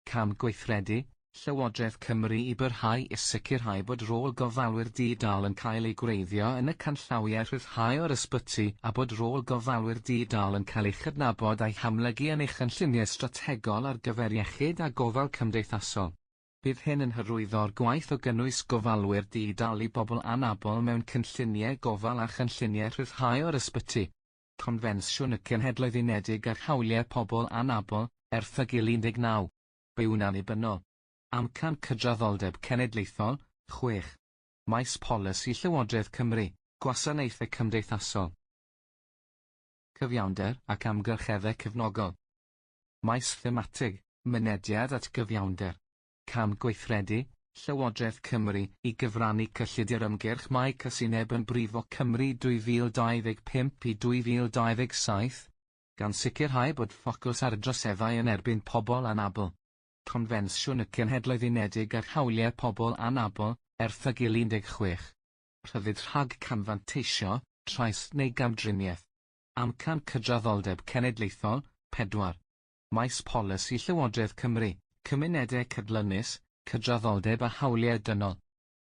Cam gweithredu, Llywodraeth Cymru i barhau i sicrhau bod rôl gofalwyr di-dâl yn cael ei gwreiddio yn y canllawiau rhyddhau o'r ysbyty a bod rôl gofalwyr di-dâl yn cael ei chydnabod a'i hamlygu yn ei chynlluniau strategol ar gyfer iechyd a gofal cymdeithasol. Bydd hyn yn hyrwyddo'r gwaith o gynnwys gofalwyr di-dâl i bobl anabl mewn cynlluniau gofal a chynlluniau rhyddhau o'r ysbyty. Confensiwn y Cenhedloedd Unedig ar Hawliau Pobl Anabl, Erthygl 19. Byw'n annibynnol. Amcan Cydraddoldeb Cenedlaethol, 6. Maes Polisi Llywodraeth Cymru, Gwasanaethau Cymdeithasol. Cyfiawnder ac Amgylcheddau Cefnogol. Maes thematig, Mynediad at gyfiawnder. Cam gweithredu, Llywodraeth Cymru i gyfrannu cyllid i'r ymgyrch Mae Casineb yn Brifo Cymru 2025 i 2027, gan sicrhau bod ffocws ar droseddau yn erbyn pobl anabl. Confensiwn y Cenhedloedd Unedig ar Hawliau Pobl Anabl, Erthygl 16. Rhyddid rhag camfanteisio, trais neu gamdriniaeth. Amcan Cydraddoldeb Cenedlaethol, 4. Maes Polisi Llywodraeth Cymru, Cymunedau Cydlynus, Cydraddoldeb a Hawliau Dynol.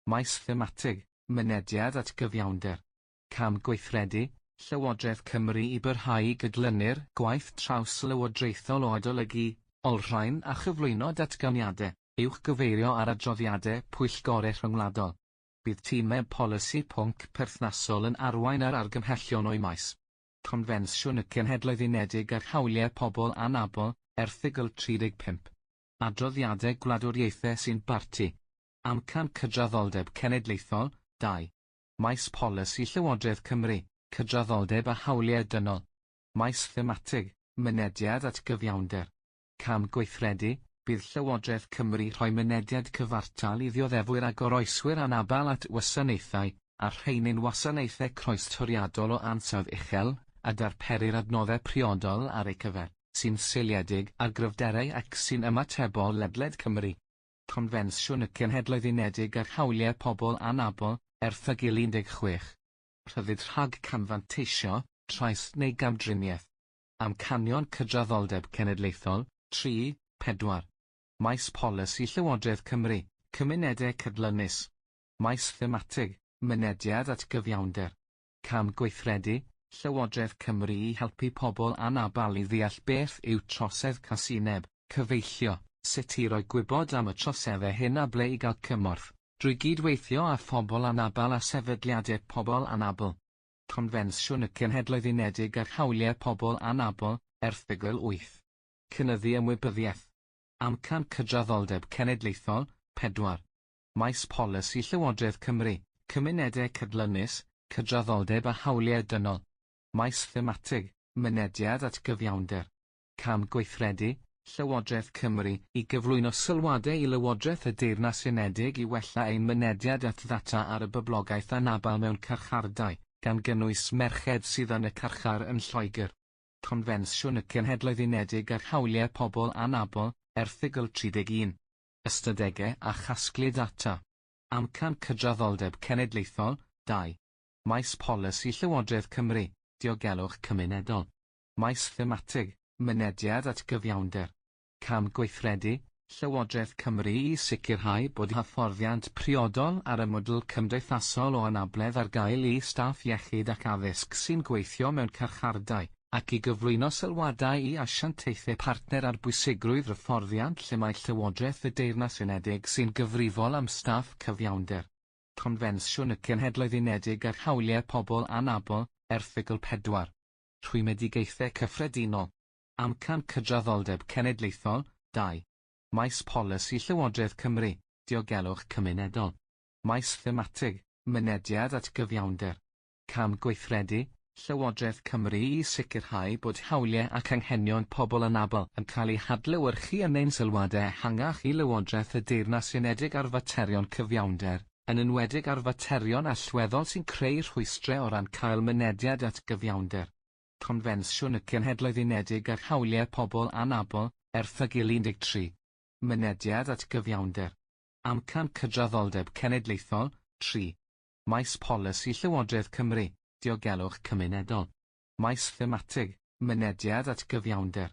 Maes thematig, Mynediad at gyfiawnder. Cam gweithredu, Llywodraeth Cymru i barhau i gydlynu'r gwaith traws-lywodraethol o adolygu, olrhain a chyflwyno datganiadau. Uwchgyfeirio ar adroddiadau pwyllgorau rhyngwladol. Bydd timau polisi pwnc perthnasol yn arwain ar argymhellion o'u maes. Confensiwn y Cenhedloedd Unedig ar Hawliau Pobl Anabl, Erthygl 35. Adroddiadau gwladwriaethau sy'n barti. Amcan Cydraddoldeb Cenedlaethol, 2. Maes Polisi Llywodraeth Cymru, Cydraddoldeb a Hawliau Dynol. Maes thematig, Mynediad at Gyfiawnder. Cam gweithredu, Bydd Llywodraeth Cymru rhoi mynediad cyfartal i ddioddefwyr a goroeswyr anabl at wasanaethau, a'r rheiny'n wasanaethau croestoriadol o ansawdd uchel, a darperir adnoddau priodol ar eu cyfer, sy'n seiliedig ar gryfderau ac sy'n ymatebol ledled Cymru. Confensiwn y Cenhedloedd Unedig ar Hawliau Pobl Anabl, Erthygl 16. Rhyddid rhag camfanteisio, trais neu gamdriniaeth. Amcanion Cydraddoldeb Cenedlaethol, 3, 4. Maes Polisi Llywodraeth Cymru, Cymunedau Cydlynus. Maes thematig, Mynediad at Gyfiawnder. Cam gweithredu, Llywodraeth Cymru i helpu pobl anabl i ddeall beth yw trosedd casineb, cyfeillio, sut i roi gwybod am y troseddau hyn a ble i gael cymorth, drwy gyd-weithio â phobl anabl a sefydliadau pobl anabl. Confensiwn y Cenhedloedd Unedig ar Hawliau Pobl Anabl, Erthygl 8. Cynyddu ymwybyddiaeth. Amcan Cydraddoldeb Cenedlaethol, 4. Maes Polisi Llywodraeth Cymru, Cymunedau Cydlynus, Cydraddoldeb a Hawliau Dynol. Maes thematig, Mynediad at Gyfiawnder. Cam gweithredu, Llywodraeth Cymru i gyflwyno sylwadau i Lywodraeth y Deyrnas Unedig i wella ein mynediad at ddata ar y boblogaeth anabl mewn carchardai, gan gynnwys merched sydd yn y carchar yn Lloegr. Confensiwn y Cenhedloedd Unedig ar Hawliau Pobl Anabl, Erthygl 31. Ystadegau a chasglu data. Amcan Cydraddoldeb Cenedlaethol, 2. Maes Polisi Llywodraeth Cymru, Diogelwch Cymunedol. Maes thematig, Mynediad at Gyfiawnder. Cam gweithredu, Llywodraeth Cymru i sicrhau bod hyfforddiant priodol ar y model cymdeithasol o anabledd ar gael i staff iechyd ac addysg sy'n gweithio mewn carchardai, ac i gyflwyno sylwadau i asiantaethau partner ar bwysigrwydd hyfforddiant lle mae Llywodraeth y Deyrnas Unedig sy'n gyfrifol am staff cyfiawnder. Confensiwn y Cenhedloedd Unedig ar Hawliau Pobl Anabl, Erthygl 4. Rhwymedigaethau Cyffredinol. Amcan Cydraddoldeb Cenedlaethol, 2. Maes Polisi Llywodraeth Cymru, Diogelwch Cymunedol. Maes thematig, Mynediad at Gyfiawnder. Cam gweithredu, Llywodraeth Cymru i sicrhau bod hawliau ac anghenion pobl anabl yn cael eu hadlewyrchu yn ein sylwadau ehangach i Lywodraeth y Deyrnas Unedig ar faterion cyfiawnder, yn enwedig ar faterion allweddol sy'n creu rhwystrau o ran cael mynediad at gyfiawnder. Confensiwn y Cenhedloedd Unedig ar Hawliau Pobl Anabl, Erthygl 13. Mynediad at Gyfiawnder. Amcan Cydraddoldeb Cenedlaethol, 3. Maes Polisi Llywodraeth Cymru, Diogelwch Cymunedol. Maes thematig, Mynediad at Gyfiawnder.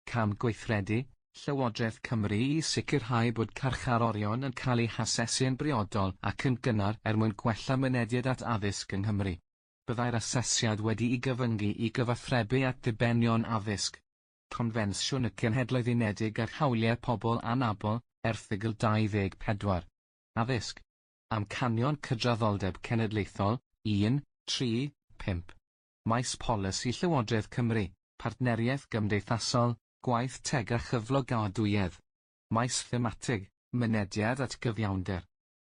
Cam gweithredu, Llywodraeth Cymru i sicrhau bod carcharorion yn cael eu hasesu'n briodol ac yn gynnar er mwyn gwella mynediad at addysg yng Nghymru. Byddai'r asesiad wedi'i gyfyngu i gyfathrebu at ddibenion addysg. Confensiwn y Cenhedloedd Unedig ar Hawliau Pobl Anabl, Erthygl 24. Addysg. Amcanion Cydraddoldeb Cenedlaethol, 1, 3, 5. Maes Polisi Llywodraeth Cymru, Partneriaeth Gymdeithasol, Gwaith Teg a Chyflogadwyedd. Maes thematig, Mynediad at Gyfiawnder.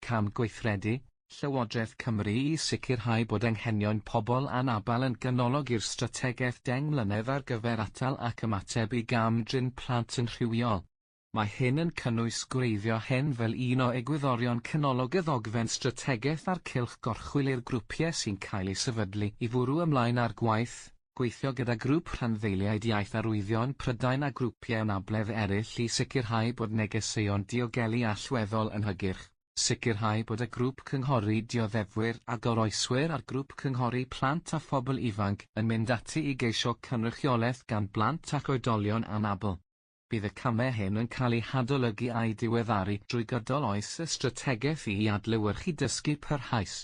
Cam gweithredu, Llywodraeth Cymru i sicrhau bod anghenion pobl anabl yn ganolog i'r strategaeth deng mlynedd ar gyfer atal ac ymateb i gam-drin plant yn rhywiol. Mae hyn yn cynnwys gwreiddio hyn fel un o egwyddorion canolog y ddogfen strategaeth a'r cylch gorchwyl i'r grwpiau sy'n cael eu sefydlu i fwrw ymlaen â'r gwaith, gweithio gyda grŵp rhanddeiliaid iaith arwyddion Prydain a grwpiau anabledd eraill i sicrhau bod negeseuon diogelu allweddol yn hygyrch, sicrhau bod y grŵp cynghori dioddefwyr a goroeswyr a'r grŵp cynghori plant a phobl ifanc yn mynd ati i geisio cynrychiolaeth gan blant ac oedolion anabl. Bydd y camau hyn yn cael eu hadolygu a'u diweddaru drwy gydol oes y strategaeth i adlewyrchu dysgu parhaus.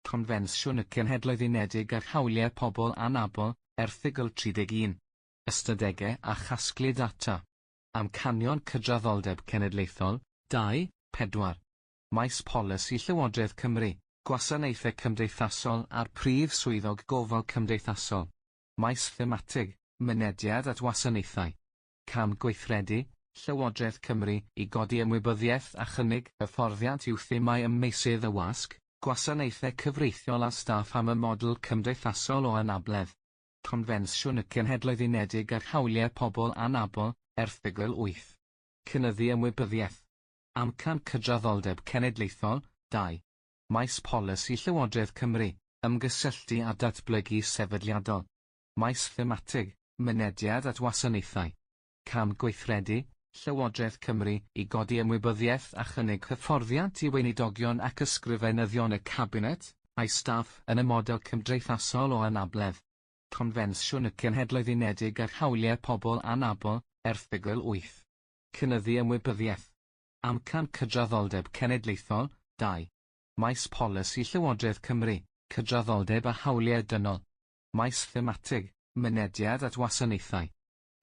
Confensiwn y Cenhedloedd Unedig ar Hawliau Pobl Anabl, Erthygl 31. Ystadegau a chasglu data. Amcanion Cydraddoldeb Cenedlaethol, 2, 4. Maes Polisi Llywodraeth Cymru, Gwasanaethau Cymdeithasol a'r Prif Swyddog Gofal Cymdeithasol. Maes thematig, Mynediad at wasanaethau. Cam gweithredu, Llywodraeth Cymru i godi ymwybyddiaeth a chynnig hyfforddiant i'w thimau ym meysydd y wasg, gwasanaethau cyfreithiol a staff am y model cymdeithasol o anabledd. Confensiwn y Cenhedloedd Unedig ar Hawliau Pobl Anabl, Erthygl 8. Cynyddu ymwybyddiaeth. Amcan Cydraddoldeb Cenedlaethol, 2. Maes Polisi Llywodraeth Cymru, Ymgysylltu a Datblygu Sefydliadol. Maes thematig, Mynediad at wasanaethau. Cam gweithredu, Llywodraeth Cymru i godi ymwybyddiaeth a chynnig hyfforddiant i weinidogion ac ysgrifenyddion y Cabinet, a'i staff yn y model cymdeithasol o anabledd. Confensiwn y Cenhedloedd Unedig ar Hawliau Pobl Anabl, Erthygl 8. Cynyddu ymwybyddiaeth. Amcan Cydraddoldeb Cenedlaethol, 2. Maes Polisi Llywodraeth Cymru, Cydraddoldeb a Hawliau Dynol. Maes thematig, Mynediad at wasanaethau.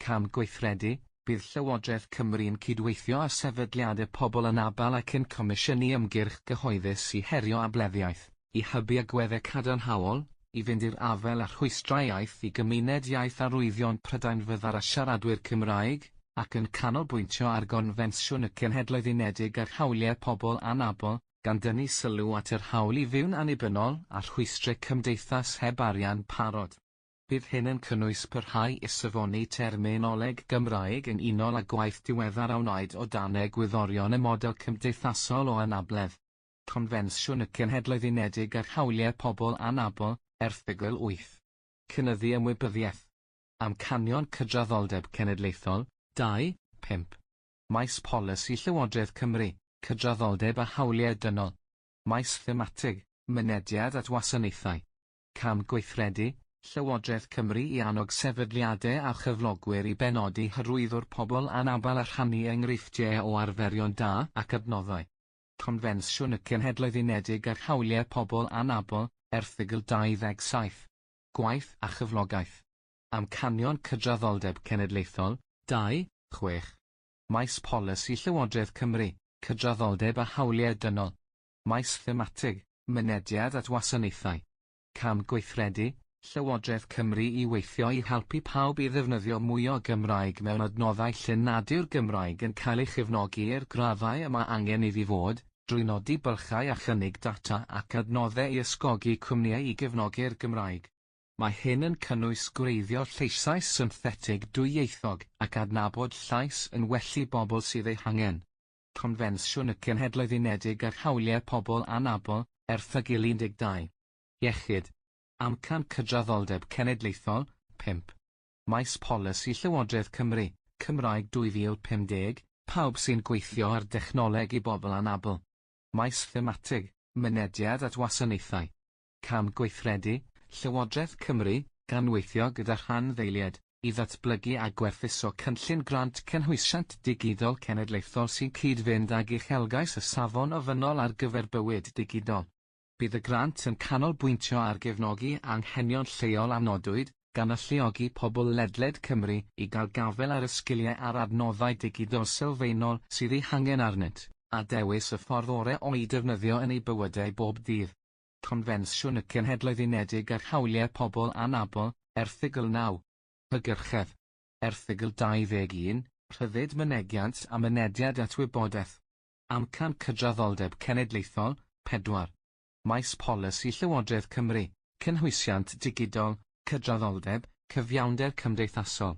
Cam gweithredu, Bydd Llywodraeth Cymru'n cydweithio â sefydliadau pobl anabl ac yn comisiynu ymgyrch gyhoeddus i herio ableddiaeth, i hybu agweddau cadarnhaol, i fynd i'r afael â rhwystrau iaith i gymuned iaith arwyddion Prydain Fyddar a siaradwyr Cymraeg, ac yn canolbwyntio ar Gonfensiwn y Cenhedloedd Unedig ar Hawliau Pobl Anabl, gan dynnu sylw at yr hawl i fyw'n annibynnol a rhwystrau cymdeithas heb arian parod. Bydd hyn yn cynnwys parhau i safoni terminoleg Gymraeg yn unol â gwaith diweddar a wnaed o dan egwyddorion y model cymdeithasol o anabledd. Confensiwn y Cenhedloedd Unedig ar Hawliau Pobl Anabl, Erthygl 8. Cynyddu ymwybyddiaeth. Amcanion Cydraddoldeb Cenedlaethol, 2, 5. Maes Polisi Llywodraeth Cymru, Cydraddoldeb a Hawliau Dynol. Maes thematig, Mynediad at wasanaethau. Cam gweithredu, Llywodraeth Cymru i annog sefydliadau a chyflogwyr i benodi hyrwyddwr pobl anabl a rhannu enghreifftiau o arferion da ac adnoddau. Confensiwn y Cenhedloedd Unedig ar Hawliau Pobl Anabl, Erthygl 27. Gwaith a Chyflogaeth. Amcanion Cydraddoldeb Cenedlaethol, 2, 6. Maes Polisi Llywodraeth Cymru, Cydraddoldeb a Hawliau Dynol. Maes thematig, Mynediad at wasanaethau. Cam gweithredu, Llywodraeth Cymru i weithio i helpu pawb i ddefnyddio mwy o Gymraeg mewn adnoddau lle nad yw'r Gymraeg yn cael ei chefnogi i'r graddau y mae angen iddi fod, drwy nodi bylchau a chynnig data ac adnoddau i ysgogi cwmnïau i gefnogi'r Gymraeg. Mae hyn yn cynnwys gwreiddio lleisiau synthetig dwyieithog ac adnabod llais yn well i bobl sydd eu hangen. Confensiwn y Cenhedloedd Unedig ar Hawliau Pobl Anabl, Erthygl 12. Iechyd. Amcan Cydraddoldeb Cenedlaethol, 5. Maes Polisi Llywodraeth Cymru, Cymraeg 2050, Pawb sy'n gweithio ar dechnoleg i bobl anabl. Maes thematig, Mynediad at wasanaethau. Cam gweithredu, Llywodraeth Cymru, gan weithio gyda rhanddeiliaid, i ddatblygu a gwerthuso cynllun grant cynhwysiant digidol cenedlaethol sy'n cyd-fynd ag uchelgais y safon ofynnol ar gyfer bywyd digidol. Bydd y grant yn canolbwyntio ar gefnogi anghenion lleol a nodwyd, gan alluogi pobl ledled Cymru i gael gafael ar y sgiliau a'r adnoddau digidol sylfaenol sydd eu hangen arnynt, a dewis y ffordd orau o'u defnyddio yn eu bywydau bob dydd. Confensiwn y Cenhedloedd Unedig ar Hawliau Pobl Anabl, Erthygl 9. Hygyrchedd. Erthygl 21, Rhyddid mynegiant a mynediad at wybodaeth. Amcan Cydraddoldeb Cenedlaethol, 4. Maes Polisi Llywodraeth Cymru, Cynhwysiant Digidol, Cydraddoldeb, Cyfiawnder Cymdeithasol.